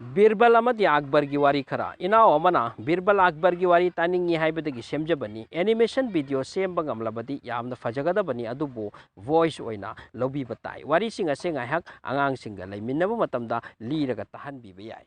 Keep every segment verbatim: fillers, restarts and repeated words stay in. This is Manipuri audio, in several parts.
ꯕꯤꯔꯕꯜ ꯑꯃꯗꯤ ꯑꯛꯕꯔꯒꯤ ꯋꯥꯔꯤ ꯈꯔ꯫ ꯏꯅꯥꯎ ꯑꯃꯅ ꯕꯤꯔꯕꯜ ꯑꯛꯕꯔꯒꯤ ꯋꯥꯔꯤ ꯇꯥꯅꯤꯡꯉꯤ ꯍꯥꯏꯕꯗꯒꯤ ꯁꯦꯝꯖꯕꯅꯤ꯫ ꯑꯦꯅꯤꯃꯦꯁꯟ ꯚꯤꯗꯤꯑꯣ ꯁꯦꯝꯕ ꯉꯝꯂꯕꯗꯤ ꯌꯥꯝꯅ ꯐꯖꯒꯗꯕꯅꯤ, ꯑꯗꯨꯕꯨ ꯚꯣꯏꯁ ꯑꯣꯏꯅ ꯂꯧꯕꯤꯕ ꯇꯥꯏ꯫ ꯋꯥꯔꯤꯁꯤꯡ ꯑꯁꯦ ꯉꯥꯏꯍꯥꯛ ꯑꯉꯥꯡꯁꯤꯡꯒ ꯂꯩꯃꯤꯟꯅꯕ ꯃꯇꯝꯗ ꯂꯤꯔꯒ ꯇꯥꯍꯟꯕꯤꯕ ꯌꯥꯏ꯫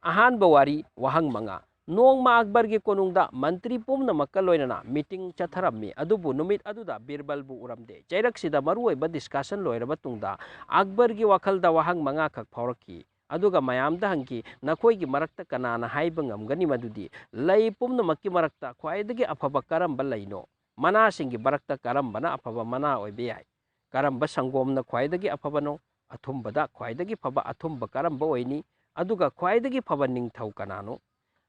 ꯑꯍꯥꯟꯕ ꯋꯥꯔꯤ, ꯋꯥꯍꯪ ꯃꯉꯥ꯫ ꯅꯣꯡꯃ ꯑꯛꯕꯔꯒꯤ ꯀꯣꯅꯨꯡꯗ ꯃꯟꯇ꯭ꯔꯤ ꯄꯨꯝꯅꯃꯛꯀ ꯂꯣꯏꯅꯅ ꯃꯤꯇꯤꯡ ꯆꯠꯊꯔꯝꯃꯤ, ꯑꯗꯨꯕꯨ ꯅꯨꯃꯤꯠ ꯑꯗꯨꯗ ꯕꯤꯔꯕꯜꯕꯨ ꯎꯔꯝꯗꯦ꯫ ꯆꯩꯔꯛꯁꯤꯗ ꯃꯔꯨꯑꯣꯏꯕ ꯗꯤꯁꯀꯁꯟ ꯂꯣꯏꯔꯕ ꯇꯨꯡꯗ ꯑꯛꯕꯔꯒꯤ ꯋꯥꯈꯜꯗ ꯋꯥꯍꯪ ꯃꯉꯥꯈꯛ ꯐꯥꯎꯔꯛꯈꯤ꯫ ꯑꯗꯨꯒ ꯃꯌꯥꯝꯗ ꯍꯪꯈꯤ, "ꯅꯈꯣꯏꯒꯤ ꯃꯔꯛꯇ ꯀꯅꯥꯅ ꯍꯥꯏꯕ ꯉꯝꯒꯅꯤ ꯃꯗꯨꯗꯤ ꯂꯩ ꯄꯨꯝꯅꯃꯛꯀꯤ ꯃꯔꯛꯇ ꯈ꯭ꯋꯥꯏꯗꯒꯤ ꯑꯐꯕ ꯀꯔꯝꯕ ꯂꯩꯅꯣ? ꯃꯅꯥꯁꯤꯡꯒꯤ ꯃꯔꯛꯇ ꯀꯔꯝꯕꯅ ꯑꯐꯕ ꯃꯅꯥ ꯑꯣꯏꯕ ꯌꯥꯏ? ꯀꯔꯝꯕ ꯁꯪꯒꯣꯝꯅ ꯈ꯭ꯋꯥꯏꯗꯒꯤ ꯑꯐꯕꯅꯣ? ꯑꯊꯨꯝꯕꯗ ꯈ꯭ꯋꯥꯏꯗꯒꯤ ꯐꯕ ꯑꯊꯨꯝꯕ ꯀꯔꯝꯕ ꯑꯣꯏꯅꯤ? ꯑꯗꯨꯒ ꯈ꯭ꯋꯥꯏꯗꯒꯤ ꯐꯕ ꯅꯤꯡꯊꯧ ꯀꯅꯥꯅꯣ?"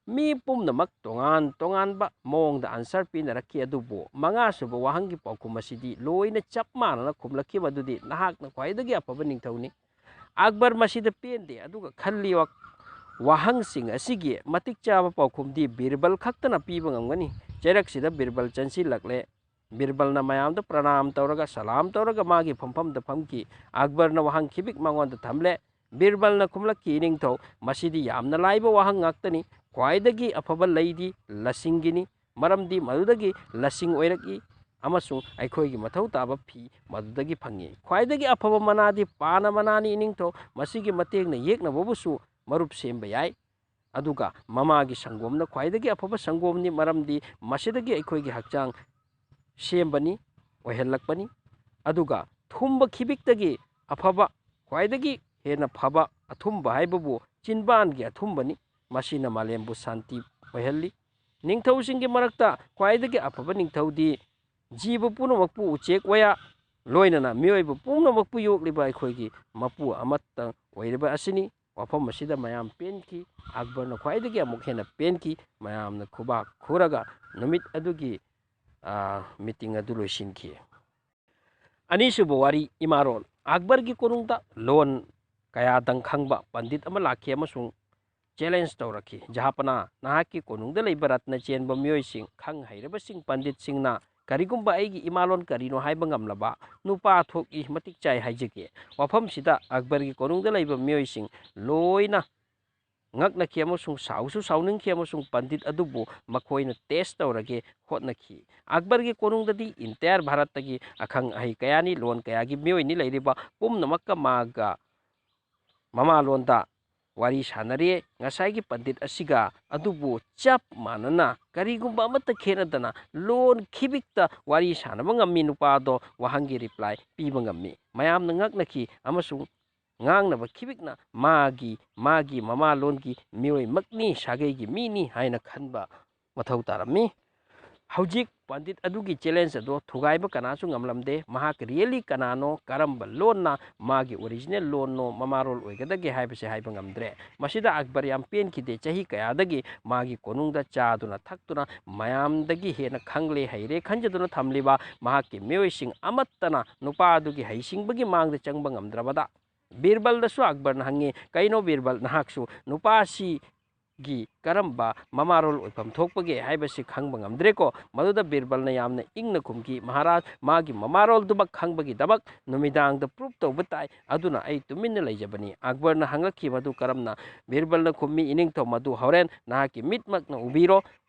ꯃꯤ ꯄꯨꯝꯅꯃꯛ ꯇꯣꯉꯥꯟ ꯇꯣꯉꯥꯟꯕ ꯃꯑꯣꯡꯗ ꯑꯟꯁꯔ ꯄꯤꯅꯔꯛꯈꯤ, ꯑꯗꯨꯕꯨ ꯃꯉꯥꯁꯨꯕ ꯋꯥꯍꯪꯒꯤ ꯄꯥꯎꯈꯨꯝ ꯑꯁꯤꯗꯤ ꯂꯣꯏꯅ ꯆꯞ ꯃꯥꯟꯅꯅ ꯈꯨꯝꯂꯛꯈꯤ, ꯃꯗꯨꯗꯤ ꯅꯍꯥꯛꯅ ꯈ꯭ꯋꯥꯏꯗꯒꯤ ꯑꯐꯕ ꯅꯤꯡꯊꯧꯅꯤ꯫ ꯑꯛꯕꯔ ꯃꯁꯤꯗ ꯄꯦꯟꯗꯦ, ꯑꯗꯨꯒ ꯈꯜꯂꯤ, ꯋꯥ-, ꯋꯥꯍꯪꯁꯤꯡ ꯑꯁꯤꯒꯤ ꯃꯇꯤꯛ ꯆꯥꯕ ꯄꯥꯎꯈꯨꯝꯗꯤ ꯕꯤꯔꯕꯜ ꯈꯛꯇꯅ ꯄꯤꯕ ꯉꯝꯒꯅꯤ꯫ ꯆꯩꯔꯛꯁꯤꯗ ꯕꯤꯔꯕꯜ ꯆꯪꯁꯤꯜꯂꯛꯂꯦ꯫ ꯕꯤꯔꯕꯜꯅ ꯃꯌꯥꯝꯗ ꯄ꯭ꯔꯅꯥꯝ ꯇꯧꯔꯒ, ꯁꯂꯥꯝ ꯇꯧꯔꯒ ꯃꯥꯒꯤ ꯐꯝꯐꯝꯗ ꯐꯝꯈꯤ꯫ ꯑꯛꯕꯔꯅ ꯋꯥꯍꯪ ꯈꯤꯕꯤꯛ ꯃꯉꯣꯟꯗ ꯊꯝꯂꯦ꯫ ꯕꯤꯔꯕꯜꯅ ꯈꯨꯝꯂꯛꯈꯤ, "ꯏꯅꯤꯡꯊꯧ, ꯃꯁꯤꯗꯤ ꯌꯥꯝꯅ ꯂꯥꯏꯕ ꯋꯥꯍꯪ ꯉꯥꯛꯇꯅꯤ꯫ ꯈ꯭ꯋꯥꯏꯗꯒꯤ ꯑꯐꯕ ꯂꯩꯗꯤ ꯂꯁꯤꯡꯒꯤꯅꯤ, ꯃꯔꯝꯗꯤ ꯃꯗꯨꯗꯒꯤ ꯂꯁꯤꯡ ꯑꯣꯏꯔꯛꯏ ꯑꯃꯁꯨꯡ ꯑꯩꯈꯣꯏꯒꯤ ꯃꯊꯧ ꯇꯥꯕ ꯐꯤ ꯃꯗꯨꯗꯒꯤ ꯐꯪꯏ꯫ ꯈ꯭ꯋꯥꯏꯗꯒꯤ ꯑꯐꯕ ꯃꯅꯥꯗꯤ ꯄꯥꯅ ꯃꯅꯥꯅꯤ, ꯏꯅꯤꯡꯊꯧ꯫ ꯃꯁꯤꯒꯤ ꯃꯇꯦꯡꯅ ꯌꯦꯛꯅꯕꯕꯨꯁꯨ ꯃꯔꯨꯞ ꯁꯦꯝꯕ ꯌꯥꯏ꯫ ꯑꯗꯨꯒ ꯃꯃꯥꯒꯤ ꯁꯪꯒꯣꯝꯅ ꯈ꯭ꯋꯥꯏꯗꯒꯤ ꯑꯐꯕ ꯁꯪꯒꯣꯝꯅꯤ, ꯃꯔꯝꯗꯤ ꯃꯁꯤꯗꯒꯤ ꯑꯩꯈꯣꯏꯒꯤ ꯍꯛꯆꯥꯡ ꯁꯦꯝꯕꯅꯤ, ꯑꯣꯏꯍꯜꯂꯛꯄꯅꯤ꯫ ꯑꯗꯨꯒ ꯊꯨꯝꯕ ꯈꯤꯕꯤꯛꯇꯒꯤ ꯑꯐꯕ, ꯈ꯭ꯋꯥꯏꯗꯒꯤ ꯍꯦꯟꯅ ꯐꯕ ꯑꯊꯨꯝꯕ ꯍꯥꯏꯕꯕꯨ ꯆꯤꯟꯕꯥꯟꯒꯤ ꯑꯊꯨꯝꯕꯅꯤ꯫ ꯃꯁꯤꯅ ꯃꯥꯂꯦꯝꯕꯨ ꯁꯥꯟꯇꯤ ꯑꯣꯏꯍꯜꯂꯤ꯫ ꯅꯤꯡꯊꯧꯁꯤꯡꯒꯤ ꯃꯔꯛꯇ ꯈ꯭ꯋꯥꯏꯗꯒꯤ ꯑꯐꯕ ꯅꯤꯡꯊꯧꯗꯤ ꯖꯤꯕ ꯄꯨꯝꯅꯃꯛꯄꯨ, ꯎꯆꯦꯛ ꯋꯥꯌꯥ ꯂꯣꯏꯅꯅ ꯃꯤꯑꯣꯏꯕ ꯄꯨꯝꯅꯃꯛꯄꯨ ꯌꯣꯛꯂꯤꯕ ꯑꯩꯈꯣꯏꯒꯤ ꯃꯄꯨ ꯑꯃꯠꯇ ꯑꯣꯏꯔꯤꯕ ꯑꯁꯤꯅꯤ꯫ ꯋꯥꯐꯝ ꯑꯁꯤꯗ ꯃꯌꯥꯝ ꯄꯦꯟꯈꯤ꯫ ꯑꯛꯕꯔꯅ ꯈ꯭ꯋꯥꯏꯗꯒꯤ ꯑꯃꯨꯛ ꯍꯦꯟꯅ ꯄꯦꯟꯈꯤ꯫ ꯃꯌꯥꯝꯅ ꯈꯨꯕꯥꯛ ꯈꯨꯔꯒ ꯅꯨꯃꯤꯠ ꯑꯗꯨꯒꯤ, ꯑ, ꯃꯤꯇꯤꯡ ꯑꯗꯨ ꯂꯣꯏꯁꯤꯟꯈꯤ꯫ ꯑꯅꯤꯁꯨꯕ ꯋꯥꯔꯤ, ꯏꯃꯥꯔꯣꯜ꯫ ꯑꯛꯕꯔꯒꯤ ꯀꯣꯅꯨꯡꯗ ꯂꯣꯟ ꯀꯌꯥꯗꯪ ꯈꯪꯕ ꯄꯟꯗꯤꯠ ꯑꯃ ꯂꯥꯛꯈꯤ ꯑꯃꯁꯨꯡ ꯆꯦꯂꯦꯟꯖ ꯇꯧꯔꯛꯈꯤ, "ꯖꯍꯥꯄꯅꯥ, ꯅꯍꯥꯛꯀꯤ ꯀꯣꯅꯨꯡꯗ ꯂꯩꯕ ꯔꯠꯅ ꯆꯦꯟꯕ ꯃꯤꯑꯣꯏꯁꯤꯡ, ꯈꯪ ꯍꯩꯔꯕꯁꯤꯡ, ꯄꯟꯗꯤꯠꯁꯤꯡꯅ ꯀꯔꯤꯒꯨꯝꯕ ꯑꯩꯒꯤ ꯏꯃꯥꯂꯣꯟ ꯀꯔꯤꯅꯣ ꯍꯥꯏꯕ ꯉꯝꯂꯕ ꯅꯨꯄꯥ ꯊꯣꯛꯏ, ꯃꯇꯤꯛ ꯆꯥꯏ ꯍꯥꯏꯖꯒꯦ꯫ ꯋꯥꯐꯝꯁꯤꯗ ꯑꯛꯕꯔꯒꯤ ꯀꯣꯅꯨꯡꯗ ꯂꯩꯕ ꯃꯤꯑꯣꯏꯁꯤꯡ ꯂꯣꯏꯅ ꯉꯛꯅꯈꯤ ꯑꯃꯁꯨꯡ ꯁꯥꯎꯁꯨ ꯁꯥꯎꯅꯤꯡꯈꯤ ꯑꯃꯁꯨꯡ ꯄꯟꯗꯤꯠ ꯑꯗꯨꯕꯨ ꯃꯈꯣꯏꯅ ꯇꯦꯁ ꯇꯧꯔꯒꯦ ꯍꯣꯠꯅꯈꯤ꯫ ꯑꯛꯕꯔꯒꯤ ꯀꯣꯅꯨꯡꯗꯗꯤ ꯏꯟꯇꯌꯥꯔ ꯚꯥꯔꯠꯇꯒꯤ ꯑꯈꯪ ꯑꯍꯩ ꯀꯌꯥꯅꯤ, ꯂꯣꯟ ꯀꯌꯥꯒꯤ ꯃꯤꯑꯣꯏꯅꯤ ꯂꯩꯔꯤꯕ ꯄꯨꯝꯅꯃꯛꯀ ꯃꯥꯒ ꯃꯃꯥꯂꯣꯟꯗ ꯋꯥꯔꯤ ꯁꯥꯟꯅꯔꯦ꯫ ꯉꯁꯥꯏꯒꯤ ꯄꯟꯗꯤꯠ ꯑꯁꯤꯒ ꯑꯗꯨꯕꯨ ꯆꯞ ꯃꯥꯟꯅꯅ ꯀꯔꯤꯒꯨꯝꯕ ꯑꯃꯠꯇ ꯈꯦꯠꯅꯗꯅ ꯂꯣꯟ ꯈꯤꯕꯤꯛꯇ ꯋꯥꯔꯤ ꯁꯥꯟꯅꯕ ꯉꯝꯃꯤ꯫ ꯅꯨꯄꯥꯗꯣ ꯋꯥꯍꯪꯒꯤ ꯔꯤꯄ꯭ꯂꯥꯏ ꯄꯤꯕ ꯉꯝꯃꯤ꯫ ꯃꯌꯥꯝꯅ ꯉꯛꯅꯈꯤ ꯑꯃꯁꯨꯡ ꯉꯥꯡꯅꯕ ꯈꯤꯕꯤꯛꯅ ꯃꯥꯒꯤ, ꯃꯥꯒꯤ ꯃꯃꯥꯂꯣꯟꯒꯤ ꯃꯤꯑꯣꯏꯃꯛꯅꯤ, ꯁꯥꯒꯩꯒꯤ ꯃꯤꯅꯤ ꯍꯥꯏꯅ ꯈꯟꯕ ꯃꯊꯧ ꯇꯥꯔꯝꯃꯤ꯫ ꯍꯧꯖꯤꯛ ꯄꯟꯗꯤꯠ ꯑꯗꯨꯒꯤ ꯆꯦꯂꯦꯟꯖ ꯑꯗꯨ ꯊꯨꯒꯥꯏꯕ ꯀꯅꯥꯁꯨ ꯉꯝꯂꯝꯗꯦ꯫ ꯃꯍꯥꯛ ꯔꯤꯌꯦꯂꯤ ꯀꯅꯥꯅꯣ, ꯀꯔꯝꯕ ꯂꯣꯟꯅ ꯃꯥꯒꯤ ꯑꯣꯔꯤꯖꯤꯅꯦꯜ ꯂꯣꯟꯅꯣ ꯃꯃꯥꯔꯣꯜ ꯑꯣꯏꯒꯗꯒꯦ ꯍꯥꯏꯕꯁꯤ ꯍꯥꯏꯕ ꯉꯝꯗ꯭ꯔꯦ꯫ ꯃꯁꯤꯗ ꯑꯛꯕꯔ ꯌꯥꯝ ꯄꯦꯟꯈꯤꯗꯦ꯫ ꯆꯍꯤ ꯀꯌꯥꯗꯒꯤ ꯃꯥꯒꯤ ꯀꯣꯅꯨꯡꯗ ꯆꯥꯗꯨꯅ ꯊꯛꯇꯨꯅ ꯃꯌꯥꯝꯗꯒꯤ ꯍꯦꯟꯅ ꯈꯪꯂꯦ ꯍꯩꯔꯦ ꯈꯟꯖꯗꯨꯅ ꯊꯝꯂꯤꯕ ꯃꯍꯥꯛꯀꯤ ꯃꯤꯑꯣꯏꯁꯤꯡ ꯑꯃꯠꯇꯅ ꯅꯨꯄꯥ ꯑꯗꯨꯒꯤ ꯍꯩꯁꯤꯡꯕꯒꯤ ꯃꯥꯡꯗ ꯆꯪꯕ ꯉꯝꯗ꯭ꯔꯕꯗ ꯕꯤꯔꯕꯜꯗꯁꯨ ꯑꯛꯕꯔꯅ ꯍꯪꯉꯤ, "ꯀꯩꯅꯣ ꯕꯤꯔꯕꯜ, ꯅꯍꯥꯛꯁꯨ ꯅꯨꯄꯥꯁꯤ ꯒꯤ ꯀꯔꯝꯕ ꯃꯃꯥꯔꯣꯜ ꯑꯣꯏꯐꯝ ꯊꯣꯛꯄꯒꯦ ꯍꯥꯏꯕꯁꯤ ꯈꯪꯕ ꯉꯝꯗ꯭ꯔꯦꯀꯣ?" ꯃꯗꯨꯗ ꯕꯤꯔꯕꯜꯅ ꯌꯥꯝꯅ ꯏꯪꯅ ꯈꯨꯝꯈꯤ, "ꯃꯍꯥꯔꯥꯖ, ꯃꯥꯒꯤ ꯃꯃꯥꯔꯣꯜꯗꯨꯃꯛ ꯈꯪꯕꯒꯤꯗꯃꯛ ꯅꯨꯃꯤꯗꯥꯡꯗ ꯄ꯭ꯔꯨꯞ ꯇꯧꯕ ꯇꯥꯏ, ꯑꯗꯨꯅ ꯑꯩ ꯇꯨꯃꯤꯟꯅ ꯂꯩꯖꯕꯅꯤ꯫" ꯑꯛꯕꯔꯅ ꯍꯪꯂꯛꯈꯤ, "ꯃꯗꯨ ꯀꯔꯝꯅ?" ꯕꯤꯔꯕꯜꯅ ꯈꯨꯝꯃꯤ, "ꯏꯅꯤꯡꯊꯧ, ꯃꯗꯨ ꯍꯣꯔꯦꯟ ꯅꯍꯥꯛꯀꯤ ꯃꯤꯠꯃꯛꯅ ꯎꯕꯤꯔꯣ꯫"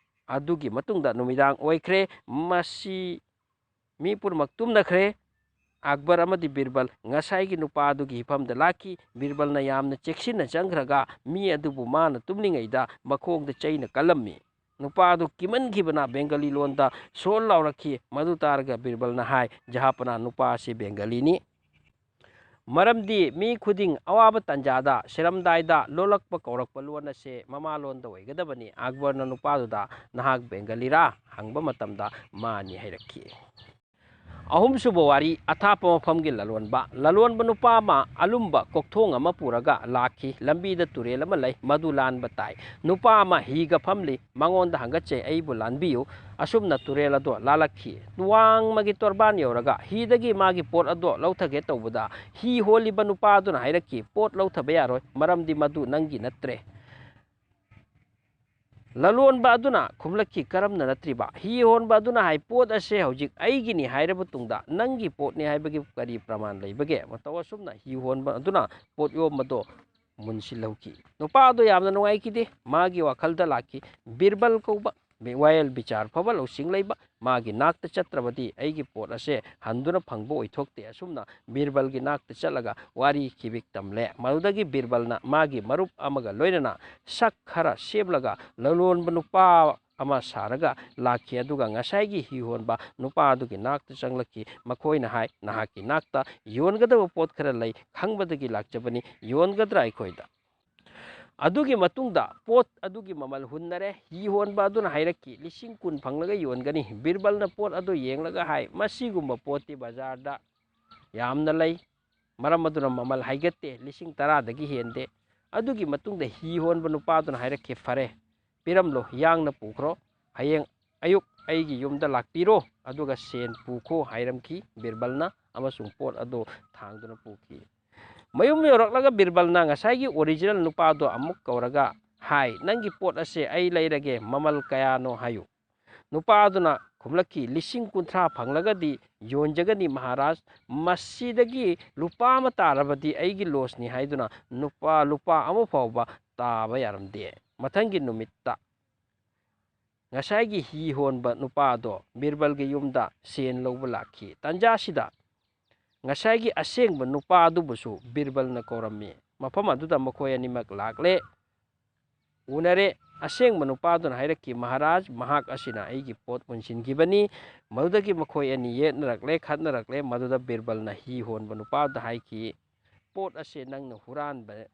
ꯑꯗꯨꯒꯤ ꯃꯇꯨꯡꯗ ꯅꯨꯃꯤꯗꯥꯡ ꯑꯣꯏꯈ꯭ꯔꯦ꯫ ꯃꯁꯤ ꯃꯤ ꯄꯨꯝꯅꯃꯛ ꯇꯨꯝꯅꯈ꯭ꯔꯦ꯫ ꯑꯛꯕꯔ ꯑꯃꯗꯤ ꯕꯤꯔꯕꯜ ꯉꯁꯥꯏꯒꯤ ꯅꯨꯄꯥ ꯑꯗꯨꯒꯤ ꯍꯤꯐꯝꯗ ꯂꯥꯛꯈꯤ꯫ ꯕꯤꯔꯕꯜꯅ ꯌꯥꯝꯅ ꯆꯦꯛꯁꯤꯟꯅ ꯆꯪꯈ꯭ꯔꯒ ꯃꯤ ꯑꯗꯨꯕꯨ ꯃꯥꯅ ꯇꯨꯝꯂꯤꯉꯩꯗ ꯃꯈꯣꯡꯗ ꯆꯩꯅ ꯀꯜꯂꯝꯃꯤ꯫ ꯅꯨꯄꯥ ꯑꯗꯨ ꯀꯤꯃꯟꯈꯤꯕꯅ ꯕꯦꯡꯒꯂꯤ ꯂꯣꯟꯗ ꯁꯣꯔ ꯂꯥꯎꯔꯛꯈꯤ꯫ ꯃꯗꯨ ꯇꯥꯔꯒ ꯕꯤꯔꯕꯜꯅ ꯍꯥꯏ, "ꯖꯍꯥꯄꯅꯥ, ꯅꯨꯄꯥ ꯑꯁꯤ ꯕꯦꯡꯒꯂꯤꯅꯤ꯫ ꯃꯔꯝꯗꯤ ꯃꯤ ꯈꯨꯗꯤꯡ ꯑꯋꯥꯕ ꯇꯥꯟꯖꯥꯗ, ꯁꯤꯔꯝꯗꯥꯏꯗ ꯂꯣꯜꯂꯛꯄ ꯀꯧꯔꯛꯄ ꯂꯣꯟ ꯑꯁꯦ ꯃꯃꯥꯂꯣꯟꯗ ꯑꯣꯏꯒꯗꯕꯅꯤ꯫" ꯑꯛꯕꯔꯅ ꯅꯨꯄꯥꯗꯨꯗ, "ꯅꯍꯥꯛ ꯕꯦꯡꯒꯂꯤꯔꯥ?" ꯍꯪꯕ ꯃꯇꯝꯗ ꯃꯥꯅꯤ ꯍꯥꯏꯔꯛꯈꯤ꯫ ꯑꯍꯨꯝꯁꯨꯕ ꯋꯥꯔꯤ, ꯑꯊꯥꯞꯄ ꯃꯐꯝꯒꯤ ꯂꯂꯣꯟꯕ꯫ ꯂꯂꯣꯟꯕ ꯅꯨꯄꯥ ꯑꯃ ꯑꯂꯨꯝꯕ ꯀꯣꯛꯊꯣꯡ ꯑꯃ ꯄꯨꯔꯒ ꯂꯥꯛꯈꯤ꯫ ꯂꯝꯕꯤꯗ ꯇꯨꯔꯦꯜ ꯑꯃ ꯂꯩ, ꯃꯗꯨ ꯂꯥꯟꯕ ꯇꯥꯏ꯫ ꯅꯨꯄꯥ ꯑꯃ ꯍꯤꯒ ꯐꯝꯂꯤ, ꯃꯉꯣꯟꯗ ꯍꯪꯒꯠꯆꯩ, "ꯑꯩꯕꯨ ꯂꯥꯟꯕꯤꯌꯨ꯫" ꯑꯁꯨꯝꯅ ꯇꯨꯔꯦꯜ ꯑꯗꯣ ꯂꯥꯜꯂꯛꯈꯤ꯫ ꯋꯥꯡꯃꯒꯤ ꯇꯣꯔꯕꯥꯟ ꯌꯧꯔꯒ ꯍꯤꯗꯒꯤ ꯃꯥꯒꯤ ꯄꯣꯠ ꯑꯗꯣ ꯂꯧꯊꯒꯦ ꯇꯧꯕꯗ, ꯍꯤ ꯍꯣꯜꯂꯤꯕ ꯅꯨꯄꯥ ꯑꯗꯨꯅ ꯍꯥꯏꯔꯛꯈꯤ, "ꯄꯣꯠ ꯂꯧꯊꯕ ꯌꯥꯔꯣꯏ, ꯃꯔꯝꯗꯤ ꯃꯗꯨ ꯅꯪꯒꯤ ꯅꯠꯇ꯭ꯔꯦ꯫ ꯂꯂꯣꯟꯕ ꯑꯗꯨꯅ ꯈꯨꯝꯂꯛꯈꯤ, "ꯀꯔꯝꯅ ꯅꯠꯇ꯭ꯔꯤꯕ?" ꯍꯤ ꯍꯣꯟꯕ ꯑꯗꯨꯅ ꯍꯥꯏ, "ꯄꯣꯠ ꯑꯁꯦ ꯍꯧꯖꯤꯛ ꯑꯩꯒꯤꯅꯤ ꯍꯥꯏꯔꯕ ꯇꯨꯡꯗ ꯅꯪꯒꯤ ꯄꯣꯠꯅꯤ ꯍꯥꯏꯕꯒꯤ ꯀꯔꯤ ꯄ꯭ꯔꯃꯥꯟ ꯂꯩꯕꯒꯦ?" ꯃꯇꯧ ꯑꯁꯨꯝꯅ ꯍꯤ ꯍꯣꯟꯕ ꯑꯗꯨꯅ ꯄꯣꯠ ꯌꯣꯝꯕꯗꯣ ꯃꯨꯟꯁꯤꯜꯍꯧꯈꯤ꯫ ꯅꯨꯄꯥ ꯑꯗꯣ ꯌꯥꯝꯅ ꯅꯨꯡꯉꯥꯏꯈꯤꯗꯦ꯫ ꯃꯥꯒꯤ ꯋꯥꯈꯜꯗ ꯂꯥꯛꯈꯤ, ꯕꯤꯔꯕꯜ ꯀꯧꯕ ꯋꯥꯌꯦꯜ ꯕꯤꯆꯥꯔ ꯐꯕ ꯂꯧꯁꯤꯡ ꯂꯩꯕ ꯃꯥꯒꯤ ꯅꯥꯛꯇ ꯆꯠꯇ꯭ꯔꯕꯗꯤ ꯑꯩꯒꯤ ꯄꯣꯠ ꯑꯁꯦ ꯍꯟꯗꯨꯅ ꯐꯪꯕ ꯑꯣꯏꯊꯣꯛꯇꯦ꯫ ꯑꯁꯨꯝꯅ ꯕꯤꯔꯕꯜꯒꯤ ꯅꯥꯛꯇ ꯆꯠꯂꯒ ꯋꯥꯔꯤ ꯈꯤꯕꯤꯛ ꯇꯝꯂꯦ꯫ ꯃꯗꯨꯗꯒꯤ ꯕꯤꯔꯕꯜꯅ ꯃꯥꯒꯤ ꯃꯔꯨꯞ ꯑꯃꯒ ꯂꯣꯏꯅꯅ ꯁꯛ ꯈꯔ ꯁꯦꯝꯂꯒ ꯂꯂꯣꯟꯕ ꯅꯨꯄꯥ ꯑꯃ ꯁꯥꯔꯒ ꯂꯥꯛꯈꯤ꯫ ꯑꯗꯨꯒ ꯉꯁꯥꯏꯒꯤ ꯍꯤ ꯍꯣꯟꯕ ꯅꯨꯄꯥ ꯑꯗꯨꯒꯤ ꯅꯥꯛꯇ ꯆꯪꯂꯛꯈꯤ꯫ ꯃꯈꯣꯏꯅ ꯍꯥꯏ, "ꯅꯍꯥꯛꯀꯤ ꯅꯥꯛꯇ ꯌꯣꯟꯒꯗꯕ ꯄꯣꯠ ꯈꯔ ꯂꯩ, ꯈꯪꯕꯗꯒꯤ ꯂꯥꯛꯆꯕꯅꯤ, ꯌꯣꯟꯒꯗ꯭ꯔꯥ ꯑꯩꯈꯣꯏꯗ?" ꯑꯗꯨꯒꯤ ꯃꯇꯨꯡꯗ ꯄꯣꯠ ꯑꯗꯨꯒꯤ ꯃꯃꯜ ꯍꯨꯟꯅꯔꯦ꯫ ꯍꯤ ꯍꯣꯟꯕ ꯑꯗꯨꯅ ꯍꯥꯏꯔꯛꯈꯤ, "ꯂꯤꯁꯤꯡ ꯀꯨꯟ ꯐꯪꯂꯒ ꯌꯣꯟꯒꯅꯤ꯫" ꯕꯤꯔꯕꯜꯅ ꯄꯣꯠ ꯑꯗꯨ ꯌꯦꯡꯂꯒ ꯍꯥꯏ, "ꯃꯁꯤꯒꯨꯝꯕ ꯄꯣꯠꯇꯤ ꯕꯖꯥꯔꯗ ꯌꯥꯝꯅ ꯂꯩ, ꯃꯔꯝ ꯑꯗꯨꯅ ꯃꯃꯜ ꯍꯥꯏꯒꯠꯇꯦ, ꯂꯤꯁꯤꯡ ꯇꯔꯥꯗꯒꯤ ꯍꯦꯟꯗꯦ꯫" ꯑꯗꯨꯒꯤ ꯃꯇꯨꯡꯗ ꯍꯤ ꯍꯣꯟꯕ ꯅꯨꯄꯥꯗꯨꯅ ꯍꯥꯏꯔꯛꯈꯤ, "ꯐꯔꯦ, ꯄꯤꯔꯝꯂꯣ, ꯌꯥꯡꯅ ꯄꯨꯈ꯭ꯔꯣ, ꯍꯌꯦꯡ ꯑꯌꯨꯛ ꯑꯩꯒꯤ ꯌꯨꯝꯗ ꯂꯥꯛꯄꯤꯔꯣ, ꯑꯗꯨꯒ ꯁꯦꯟ ꯄꯨꯈꯣ" ꯍꯥꯏꯔꯝꯈꯤ ꯕꯤꯔꯕꯜꯅ, ꯑꯃꯁꯨꯡ ꯄꯣꯠ ꯑꯗꯨ ꯊꯥꯡꯗꯨꯅ ꯄꯨꯈꯤ꯫ ꯃꯌꯨꯝ ꯌꯧꯔꯛꯂꯒ ꯕꯤꯔꯕꯜꯅ ꯉꯁꯥꯏꯒꯤ ꯑꯣꯔꯤꯖꯤꯅꯦꯜ ꯅꯨꯄꯥꯗꯣ ꯑꯃꯨꯛ ꯀꯧꯔꯒ ꯍꯥꯏ, "ꯅꯪꯒꯤ ꯄꯣꯠ ꯑꯁꯦ ꯑꯩ ꯂꯩꯔꯒꯦ, ꯃꯃꯜ ꯀꯌꯥꯅꯣ ꯍꯥꯏꯌꯨ?" ꯅꯨꯄꯥ ꯑꯗꯨꯅ ꯈꯨꯝꯂꯛꯈꯤ, "ꯂꯤꯁꯤꯡ ꯀꯨꯟꯊ꯭ꯔꯥ ꯐꯪꯂꯒꯗꯤ ꯌꯣꯟꯖꯒꯅꯤ ꯃꯍꯥꯔꯥꯖ, ꯃꯁꯤꯗꯒꯤ ꯂꯨꯄꯥ ꯑꯃ ꯇꯥꯔꯕꯗꯤ ꯑꯩꯒꯤ ꯂꯣꯁꯅꯤ" ꯍꯥꯏꯗꯨꯅ ꯅꯨꯄꯥ, ꯂꯨꯄꯥ ꯑꯃ ꯐꯥꯎꯕ ꯇꯥꯕ ꯌꯥꯔꯝꯗꯦ꯫ ꯃꯊꯪꯒꯤ ꯅꯨꯃꯤꯠꯇ ꯉꯁꯥꯏꯒꯤ ꯍꯤ ꯍꯣꯟꯕ ꯅꯨꯄꯥ ꯑꯗꯣ ꯕꯤꯔꯕꯜꯒꯤ ꯌꯨꯝꯗ ꯁꯦꯟ ꯂꯧꯕ ꯂꯥꯛꯈꯤ꯫ ꯇꯥꯟꯖꯥꯁꯤꯗ ꯉꯁꯥꯏꯒꯤ ꯑꯁꯦꯡꯕ ꯅꯨꯄꯥ ꯑꯗꯨꯕꯨꯁꯨ ꯕꯤꯔꯕꯜꯅ ꯀꯧꯔꯝꯃꯤ꯫ ꯃꯐꯝ ꯑꯗꯨꯗ ꯃꯈꯣꯏ ꯑꯅꯤꯃꯛ ꯂꯥꯛꯂꯦ, ꯎꯅꯔꯦ꯫ ꯑꯁꯦꯡꯕ ꯅꯨꯄꯥꯗꯨꯅ ꯍꯥꯏꯔꯛꯈꯤ, "ꯃꯍꯥꯔꯥꯖ, ꯃꯍꯥꯛ ꯑꯁꯤꯅ ꯑꯩꯒꯤ ꯄꯣꯠ ꯃꯨꯟꯁꯤꯟꯈꯤꯕꯅꯤ꯫" ꯃꯗꯨꯗꯒꯤ ꯃꯈꯣꯏ ꯑꯅꯤ ꯌꯦꯠꯅꯔꯛꯂꯦ, ꯈꯠꯅꯔꯛꯂꯦ꯫ ꯃꯗꯨꯗ ꯕꯤꯔꯕꯜꯅ ꯍꯤ ꯍꯣꯟꯕ ꯅꯨꯄꯥꯗꯨꯗ ꯍꯥꯏꯈꯤ, "ꯄꯣꯠ ꯑꯁꯦ ꯅꯪꯅ ꯍꯨꯔꯥꯟꯕ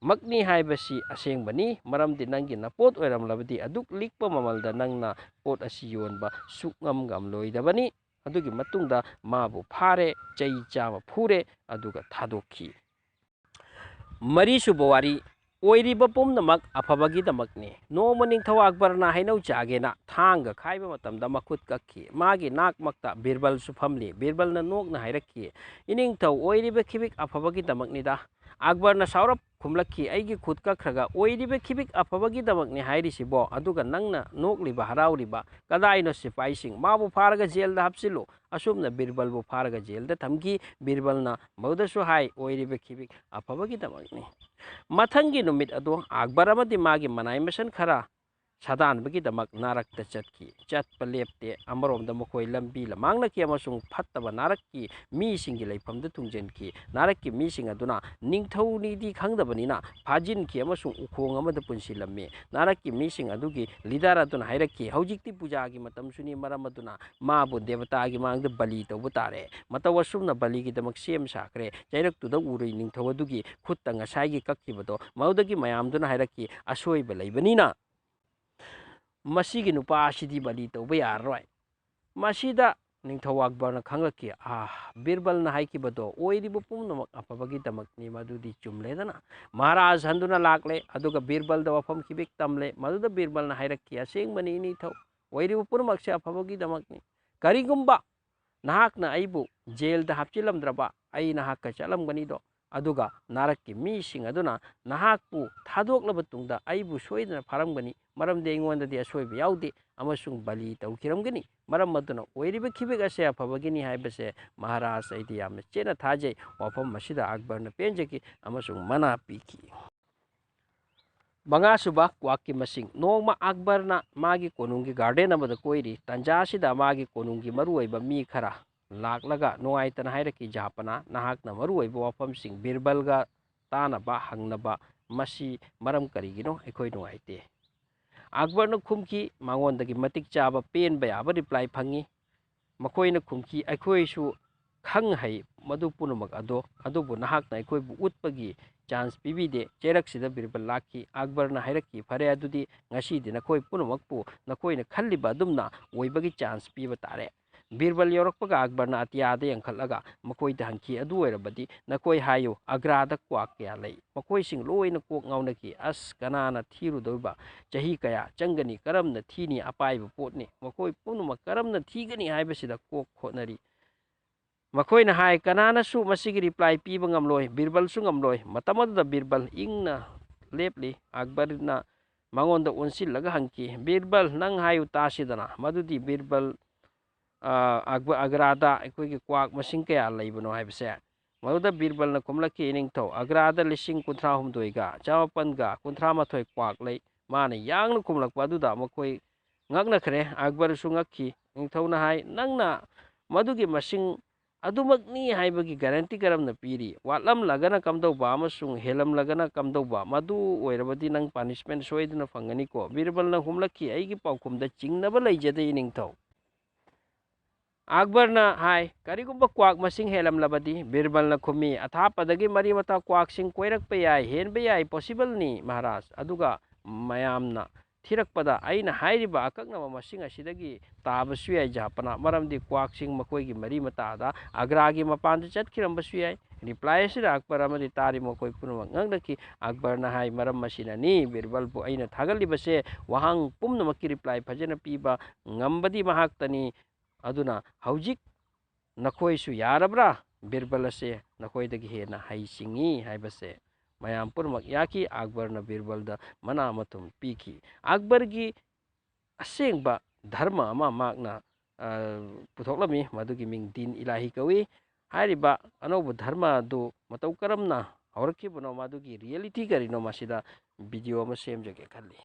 ꯃꯛꯅꯤ ꯍꯥꯏꯕꯁꯤ ꯑꯁꯦꯡꯕꯅꯤ, ꯃꯔꯝꯗꯤ ꯅꯪꯒꯤ ꯅꯄꯣꯠ ꯑꯣꯏꯔꯝꯂꯕꯗꯤ ꯑꯗꯨꯛ ꯂꯤꯛꯄ ꯃꯃꯜꯗ ꯅꯪꯅ ꯄꯣꯠ ꯑꯁꯤ ꯌꯣꯟꯕ ꯁꯨꯛꯉꯝ ꯉꯝꯂꯣꯏꯗꯕꯅꯤ꯫" ꯑꯗꯨꯒꯤ ꯃꯇꯨꯡꯗ ꯃꯥꯕꯨ ꯐꯥꯔꯦ, ꯆꯩ ꯆꯥꯝꯃ ꯐꯨꯔꯦ, ꯑꯗꯨꯒ ꯊꯥꯗꯣꯛꯈꯤ꯫ ꯃꯔꯤꯁꯨꯕ ꯋꯥꯔꯤ, ꯑꯣꯏꯔꯤꯕ ꯄꯨꯝꯅꯃꯛ ꯑꯐꯕꯒꯤꯗꯃꯛꯅꯤ꯫ ꯅꯣꯡꯃ ꯅꯤꯡꯊꯧ ꯑꯛꯕꯔꯅ ꯍꯩꯅꯧ ꯆꯥꯒꯦꯅ ꯊꯥꯡꯒ ꯈꯥꯏꯕ ꯃꯇꯝꯗ ꯃꯈꯨꯠ ꯀꯛꯈꯤ꯫ ꯃꯥꯒꯤ ꯅꯥꯛꯃꯛꯇ ꯕꯤꯔꯕꯜꯁꯨ ꯐꯝꯂꯤ꯫ ꯕꯤꯔꯕꯜꯅ ꯅꯣꯛꯅ ꯍꯥꯏꯔꯛꯈꯤ, "ꯏꯅꯤꯡꯊꯧ, ꯑꯣꯏꯔꯤꯕ ꯈꯤꯕꯤꯛ ꯑꯐꯕꯒꯤꯗꯃꯛꯅꯤꯗ꯫" ꯑꯛꯕꯔꯅ ꯁꯥꯎꯔꯞ ꯈꯨꯝꯂꯛꯈꯤ, "ꯑꯩꯒꯤ ꯈꯨꯠ ꯀꯛꯈ꯭ꯔꯒ ꯑꯣꯏꯔꯤꯕ ꯈꯤꯕꯤꯛ ꯑꯐꯕꯒꯤꯗꯃꯛꯅꯤ ꯍꯥꯏꯔꯤꯁꯤꯕꯣ? ꯑꯗꯨꯒ ꯅꯪꯅ ꯅꯣꯛꯂꯤꯕ ꯍꯔꯥꯎꯔꯤꯕ ꯀꯗꯥꯏꯅꯣ ꯁꯤꯐꯥꯏꯁꯤꯡ? ꯃꯥꯕꯨ ꯐꯥꯔꯒ ꯖꯦꯜꯗ ꯍꯥꯞꯆꯤꯜꯂꯨ꯫ ꯑꯁꯨꯝꯅ ꯕꯤꯔꯕꯜꯕꯨ ꯐꯥꯔꯒ ꯖꯦꯜꯗ ꯊꯝꯈꯤ꯫" ꯕꯤꯔꯕꯜꯅ ꯃꯗꯨꯗꯁꯨ ꯍꯥꯏ, "ꯑꯣꯏꯔꯤꯕ ꯈꯤꯕꯤꯛ ꯑꯐꯕꯒꯤꯗꯃꯛꯅꯤ꯫" ꯃꯊꯪꯒꯤ ꯅꯨꯃꯤꯠ ꯑꯗꯨ ꯑꯛꯕꯔ ꯑꯃꯗꯤ ꯃꯥꯒꯤ ꯃꯅꯥꯏ ꯃꯁꯟ ꯈꯔ ꯁꯥꯗꯥꯟꯕꯒꯤꯗꯃꯛ ꯅꯥꯔꯛꯇ ꯆꯠꯈꯤ꯫ ꯆꯠꯄ ꯂꯦꯞꯇꯦ꯫ ꯑꯃꯔꯣꯝꯗ ꯃꯈꯣꯏ ꯂꯝꯕꯤ ꯂꯃꯥꯡꯅꯈꯤ ꯑꯃꯁꯨꯡ ꯐꯠꯇꯕ ꯅꯥꯔꯛꯀꯤ ꯃꯤꯁꯤꯡꯒꯤ ꯂꯩꯐꯝꯗ ꯊꯨꯡꯖꯤꯟꯈꯤ꯫ ꯅꯥꯔꯛꯀꯤ ꯃꯤꯁꯤꯡ ꯑꯗꯨꯅ ꯅꯤꯡꯊꯧꯅꯤꯗꯤ ꯈꯪꯗꯕꯅꯤꯅ ꯐꯥꯖꯤꯟꯈꯤ ꯑꯃꯁꯨꯡ ꯎꯈꯣꯡ ꯑꯃꯗ ꯄꯨꯟꯁꯤꯜꯂꯝꯃꯤ꯫ ꯅꯥꯔꯛꯀꯤ ꯃꯤꯁꯤꯡ ꯑꯗꯨꯒꯤ ꯂꯤꯗꯔ ꯑꯗꯨꯅ ꯍꯥꯏꯔꯛꯈꯤ, "ꯍꯧꯖꯤꯛꯇꯤ ꯄꯨꯖꯥꯒꯤ ꯃꯇꯝꯁꯨꯅꯤ, ꯃꯔꯝ ꯑꯗꯨꯅ ꯃꯥꯕꯨ ꯗꯦꯕꯇꯥꯒꯤ ꯃꯥꯡꯗ ꯕꯂꯤ ꯇꯧꯕ ꯇꯥꯔꯦ꯫" ꯃꯇꯧ ꯑꯁꯨꯝꯅ ꯕꯂꯤꯒꯤꯗꯃꯛ ꯁꯦꯝ ꯁꯥꯈ꯭ꯔꯦ꯫ ꯆꯩꯔꯛꯇꯨꯗ ꯎꯔꯨꯏ ꯅꯤꯡꯊꯧ ꯑꯗꯨꯒꯤ ꯈꯨꯠꯇ ꯉꯁꯥꯏꯒꯤ ꯀꯛꯈꯤꯕꯗꯣ꯫ ꯃꯗꯨꯗꯒꯤ ꯃꯌꯥꯝꯗꯨꯅ ꯍꯥꯏꯔꯛꯈꯤ, "ꯑꯁꯣꯏꯕ ꯂꯩꯕꯅꯤꯅ ꯃꯁꯤꯒꯤ ꯅꯨꯄꯥ ꯑꯁꯤꯗꯤ ꯕꯂꯤ ꯇꯧꯕ ꯌꯥꯔꯔꯣꯏ꯫" ꯃꯁꯤꯗ ꯅꯤꯡꯊꯧ ꯑꯛꯕꯔꯅ ꯈꯪꯂꯛꯈꯤ, "ꯑꯥ, ꯕꯤꯔꯕꯜꯅ ꯍꯥꯏꯈꯤꯕꯗꯣ ꯑꯣꯏꯔꯤꯕ ꯄꯨꯝꯅꯃꯛ ꯑꯐꯕꯒꯤꯗꯃꯛꯅꯤ, ꯃꯗꯨꯗꯤ ꯆꯨꯝꯂꯦꯗꯅ꯫" ꯃꯍꯥꯔꯥꯖ ꯍꯟꯗꯨꯅ ꯂꯥꯛꯂꯦ, ꯑꯗꯨꯒ ꯕꯤꯔꯕꯜꯗ ꯋꯥꯐꯝ ꯈꯤꯕꯤꯛ ꯇꯝꯂꯦ꯫ ꯃꯗꯨꯗ ꯕꯤꯔꯕꯜꯅ ꯍꯥꯏꯔꯛꯈꯤ, "ꯑꯁꯦꯡꯕꯅꯤ ꯏꯅꯤꯊꯧ, ꯑꯣꯏꯔꯤꯕ ꯄꯨꯝꯅꯃꯛꯁꯦ ꯑꯐꯕꯒꯤꯗꯃꯛꯅꯤ꯫ ꯀꯔꯤꯒꯨꯝꯕ ꯅꯍꯥꯛꯅ ꯑꯩꯕꯨ ꯖꯦꯜꯗ ꯍꯥꯞꯆꯤꯜꯂꯝꯗ꯭ꯔꯕ ꯑꯩ ꯅꯍꯥꯛꯀ ꯆꯠꯂꯝꯒꯅꯤꯗꯣ꯫ ꯑꯗꯨꯒ ꯅꯥꯔꯛꯀꯤ ꯃꯤꯁꯤꯡ ꯑꯗꯨꯅ ꯅꯍꯥꯛꯄꯨ ꯊꯥꯗꯣꯛꯂꯕ ꯇꯨꯡꯗ ꯑꯩꯕꯨ ꯁꯣꯏꯗꯅ ꯐꯥꯔꯝꯒꯅꯤ, ꯃꯔꯝꯗꯤ ꯑꯩꯉꯣꯟꯗꯗꯤ ꯑꯁꯣꯏꯕ ꯌꯥꯎꯗꯦ ꯑꯃꯁꯨꯡ ꯕꯂꯤ ꯇꯧꯈꯤꯔꯝꯒꯅꯤ꯫ ꯃꯔꯝ ꯑꯗꯨꯅ ꯑꯣꯏꯔꯤꯕ ꯈꯤꯕꯤꯛ ꯑꯁꯦ ꯑꯐꯕꯒꯤꯅꯤ ꯍꯥꯏꯕꯁꯦ ꯃꯍꯥꯔꯥꯖ ꯑꯩꯗꯤ ꯌꯥꯝꯅ ꯆꯦꯠꯅ ꯊꯥꯖꯩ꯫" ꯋꯥꯐꯝ ꯑꯁꯤꯗ ꯑꯛꯕꯔꯅ ꯄꯦꯟꯖꯈꯤ ꯑꯃꯁꯨꯡ ꯃꯅꯥ ꯄꯤꯈꯤ꯫ ꯃꯉꯥꯁꯨꯕ ꯀ꯭ꯋꯥꯛꯀꯤ ꯃꯁꯤꯡ꯫ ꯅꯣꯡꯃ ꯑꯛꯕꯔꯅ ꯃꯥꯒꯤ ꯀꯣꯅꯨꯡꯒꯤ ꯒꯥꯔꯗꯦꯟ ꯑꯃꯗ ꯀꯣꯏꯔꯤ꯫ ꯇꯟꯖꯥ ꯑꯁꯤꯗ ꯃꯥꯒꯤ ꯀꯣꯅꯨꯡꯒꯤ ꯃꯔꯨꯑꯣꯏꯕ ꯃꯤ ꯈꯔ ꯂꯥꯛꯂꯒ ꯅꯨꯡꯉꯥꯏꯇꯅ ꯍꯥꯏꯔꯛꯈꯤ, "ꯖꯍꯥꯄꯅꯥ, ꯅꯍꯥꯛꯅ ꯃꯔꯨꯑꯣꯏꯕ ꯋꯥꯐꯝꯁꯤꯡ ꯕꯤꯔꯕꯜꯒ ꯇꯥꯅꯕ ꯍꯪꯅꯕ, ꯃꯁꯤ ꯃꯔꯝ ꯀꯔꯤꯒꯤꯅꯣ ꯑꯩꯈꯣꯏ ꯅꯨꯡꯉꯥꯏꯇꯦ?" ꯑꯛꯕꯔꯅ ꯈꯨꯝꯈꯤ, "ꯃꯉꯣꯟꯗꯒꯤ ꯃꯇꯤꯛ ꯆꯥꯕ ꯄꯦꯟꯕ ꯌꯥꯕ ꯔꯤꯄ꯭ꯂꯥꯏ ꯐꯪꯉꯤ꯫" ꯃꯈꯣꯏꯅ ꯈꯨꯝꯈꯤ, "ꯑꯩꯈꯣꯏꯁꯨ ꯈꯪ ꯍꯩ ꯃꯗꯨ ꯄꯨꯝꯅꯃꯛ ꯑꯗꯣ, ꯑꯗꯨꯕꯨ ꯅꯍꯥꯛꯅ ꯑꯩꯈꯣꯏꯕꯨ ꯎꯠꯄꯒꯤ ꯆꯥꯟꯁ ꯄꯤꯕꯤꯗꯦ꯫" ꯆꯩꯔꯛꯁꯤꯗ ꯕꯤꯔꯕꯜ ꯂꯥꯛꯈꯤ꯫ ꯑꯛꯕꯔꯅ ꯍꯥꯏꯔꯛꯈꯤ, "ꯐꯔꯦ, ꯑꯗꯨꯗꯤ ꯉꯁꯤꯗꯤ ꯅꯈꯣꯏ ꯄꯨꯝꯅꯃꯛꯄꯨ ꯅꯈꯣꯏꯅ ꯈꯜꯂꯤꯕ ꯑꯗꯨꯝꯅ ꯑꯣꯏꯕꯒꯤ ꯆꯥꯟꯁ ꯄꯤꯕ ꯇꯥꯔꯦ꯫" ꯕꯤꯔꯕꯜ ꯌꯧꯔꯛꯄꯒ ꯑꯛꯕꯔꯅ ꯑꯇꯤꯌꯥꯗ ꯌꯦꯡꯈꯠꯂꯒ ꯃꯈꯣꯏꯗ ꯍꯪꯈꯤ, "ꯑꯗꯨ ꯑꯣꯏꯔꯕꯗꯤ ꯅꯈꯣꯏ ꯍꯥꯏꯌꯨ, ꯑꯒ꯭ꯔꯥꯗ ꯀ꯭ꯋꯥꯛ ꯀꯌꯥ ꯂꯩ?" ꯃꯈꯣꯏꯁꯤꯡ ꯂꯣꯏꯅ ꯀꯣꯛ ꯉꯥꯎꯅꯈꯤ꯫ "ꯑꯁ, ꯀꯅꯥꯅ ꯊꯤꯔꯨꯗꯣꯏꯕ? ꯆꯍꯤ ꯀꯌꯥ ꯆꯪꯒꯅꯤ? ꯀꯔꯝꯅ ꯊꯤꯅꯤ? ꯑꯄꯥꯏꯕ ꯄꯣꯠꯅꯤ꯫ ꯃꯈꯣꯏ ꯄꯨꯝꯅꯃꯛ ꯀꯔꯝꯅ ꯊꯤꯒꯅꯤ ꯍꯥꯏꯕꯁꯤꯗ ꯀꯣꯛ ꯍꯣꯠꯅꯔꯤ꯫" ꯃꯈꯣꯏꯅ ꯍꯥꯏ, "ꯀꯅꯥꯅꯁꯨ ꯃꯁꯤꯒꯤ reply ꯄꯤꯕ ꯉꯝꯂꯣꯏ, ꯕꯤꯔꯕꯜꯁꯨ ꯉꯝꯂꯣꯏ꯫" ꯃꯇꯝ ꯑꯗꯨꯗ ꯕꯤꯔꯕꯜ ꯏꯪꯅ ꯂꯦꯞꯂꯤ꯫ ꯑꯛꯕꯔꯅ ꯃꯉꯣꯟꯗ ꯑꯣꯟꯁꯤꯜꯂꯒ ꯍꯪꯈꯤ, "ꯕꯤꯔꯕꯜ, ꯅꯪ ꯍꯥꯏꯌꯨ ꯇꯥꯁꯤꯗꯅ, ꯃꯗꯨꯗꯤ ꯕꯤꯔꯕꯜ, ꯑ, ꯑꯛꯕ-, ꯑꯒ꯭ꯔꯥꯗ ꯑꯩꯈꯣꯏꯒꯤ ꯀ꯭ꯋꯥꯛ ꯃꯁꯤꯡ ꯀꯌꯥ ꯂꯩꯕꯅꯣ ꯍꯥꯏꯕꯁꯦ?" ꯃꯗꯨꯗ ꯕꯤꯔꯕꯜꯅ ꯈꯨꯝꯂꯛꯈꯤ, "ꯏꯅꯤꯡꯊꯧ, ꯑꯒ꯭ꯔꯥꯗ ꯂꯤꯁꯤꯡ ꯀꯨꯟꯊ꯭ꯔꯥ ꯍꯨꯝꯗꯣꯏꯒ ꯆꯃꯥꯄꯟꯒ ꯀꯨꯟꯊ꯭ꯔꯥ ꯃꯥꯊꯣꯏ ꯀ꯭ꯋꯥꯛ ꯂꯩ꯫" ꯃꯥꯅ ꯌꯥꯡꯅ ꯈꯨꯝꯂꯛꯄ ꯑꯗꯨꯗ ꯃꯈꯣꯏ ꯉꯛꯅꯈ꯭ꯔꯦ꯫ ꯑꯛꯕꯔꯁꯨ ꯉꯛꯈꯤ꯫ ꯅꯤꯡꯊꯧꯅ ꯍꯥꯏ, "ꯅꯪꯅ ꯃꯗꯨꯒꯤ ꯃꯁꯤꯡ ꯑꯗꯨꯃꯛꯅꯤ ꯍꯥꯏꯕꯒꯤ guarantee ꯀꯔꯝꯅ ꯄꯤꯔꯤ? ꯋꯥꯠꯂꯝꯂꯒꯅ ꯀꯝꯗꯧꯕ ꯑꯃꯁꯨꯡ ꯍꯦꯜꯂꯝꯂꯒꯅ ꯀꯝꯗꯧꯕ? ꯃꯗꯨ ꯑꯣꯏꯔꯕꯗꯤ ꯅꯪ punishment ꯁꯣꯏꯗꯅ ꯐꯪꯒꯅꯤꯀꯣ?" ꯕꯤꯔꯕꯜꯅ ꯍꯨꯝꯂꯛꯈꯤ, "ꯑꯩꯒꯤ ꯄꯥꯎꯈꯨꯝꯗ ꯆꯤꯡꯅꯕ ꯂꯩꯖꯗꯦ, ꯏꯅꯤꯡꯊꯧ꯫" ꯑꯛꯕꯔꯅ ꯍꯥꯏ, "ꯀꯔꯤꯒꯨꯝꯕ ꯀ꯭ꯋꯥꯛ ꯃꯁꯤꯡ ꯍꯦꯜꯂꯝꯂꯕꯗꯤ?" ꯕꯤꯔꯕꯜꯅ ꯈꯨꯝꯃꯤ, "ꯑꯊꯥꯞꯄꯗꯒꯤ ꯃꯔꯤ ꯃꯇꯥ ꯀ꯭ꯋꯥꯛꯁꯤꯡ ꯀꯣꯏꯔꯛꯄ ꯌꯥꯏ, ꯍꯦꯟꯕ ꯌꯥꯏ, possibleꯅꯤ, ꯃꯍꯥꯔꯥꯖ꯫ ꯑꯗꯨꯒ ꯃꯌꯥꯝꯅ ꯊꯤꯔꯛꯄꯗ ꯑꯩꯅ ꯍꯥꯏꯔꯤꯕ ꯑꯀꯛꯅꯕ ꯃꯁꯤꯡ ꯑꯁꯤꯗꯒꯤ ꯇꯥꯕꯁꯨ ꯌꯥꯏ, ꯖꯍꯥꯄꯅꯥ, ꯃꯔꯝꯗꯤ ꯀ꯭ꯋꯥꯛꯁꯤꯡ ꯃꯈꯣꯏꯒꯤ ꯃꯔꯤ ꯃꯇꯥꯗ ꯑꯒ꯭ꯔꯥꯒꯤ ꯃꯄꯥꯟꯗ ꯆꯠꯈꯤꯔꯝꯕꯁꯨ ꯌꯥꯏ꯫" Reply ꯑꯁꯤꯗ ꯑꯛꯕꯔ ꯑꯃꯗꯤ ꯇꯥꯔꯤꯕ ꯃꯈꯣꯏ ꯄꯨꯝꯅꯃꯛ ꯉꯛꯅꯈꯤ꯫ ꯑꯛꯕꯔꯅ ꯍꯥꯏ, "ꯃꯔꯝ ꯑꯁꯤꯅꯅꯤ ꯕꯤꯔꯕꯜꯕꯨ ꯑꯩꯅ ꯊꯥꯒꯠꯂꯤꯕꯁꯦ꯫ ꯋꯥꯍꯪ ꯄꯨꯝꯅꯃꯛꯀꯤ reply ꯐꯖꯅ ꯄꯤꯕ ꯉꯝꯕꯗꯤ ꯃꯍꯥꯛꯇꯅꯤ꯫ ꯑꯗꯨꯅ ꯍꯧꯖꯤꯛ ꯅꯈꯣꯏꯁꯨ ꯌꯥꯔꯕ꯭ꯔꯥ? ꯕꯤꯔꯕꯜ ꯑꯁꯦ ꯅꯈꯣꯏꯗꯒꯤ ꯍꯦꯟꯅ ꯍꯩꯁꯤꯡꯉꯤ ꯍꯥꯏꯕꯁꯦ ꯃꯌꯥꯝ ꯄꯨꯝꯅꯃꯛ ꯌꯥꯈꯤ꯫ ꯑꯛꯕꯔꯅ ꯕꯤꯔꯕꯜꯗ ꯃꯅꯥ ꯃꯊꯨꯝ ꯄꯤꯈꯤ꯫ ꯑꯛꯕꯔꯒꯤ ꯑꯁꯦꯡꯕ ꯙꯔꯃ ꯑꯃ ꯃꯍꯥꯛꯅ, ꯑ, ꯄꯨꯊꯣꯛꯂꯝꯃꯤ, ꯃꯗꯨꯒꯤ ꯃꯤꯡ ꯗꯤꯟ ꯏꯂꯥꯍꯤ ꯀꯧꯏ꯫ ꯍꯥꯏꯔꯤꯕ ꯑꯅꯧꯕ ꯙꯔꯃ ꯑꯗꯨ ꯃꯇꯧ ꯀꯔꯝꯅ ꯍꯧꯔꯛꯈꯤꯕꯅꯣ, ꯃꯗꯨꯒꯤ reality ꯀꯔꯤꯅꯣ, ꯃꯁꯤꯗ video ꯑꯃ ꯁꯦꯝꯖꯒꯦ ꯈꯜꯂꯤ꯫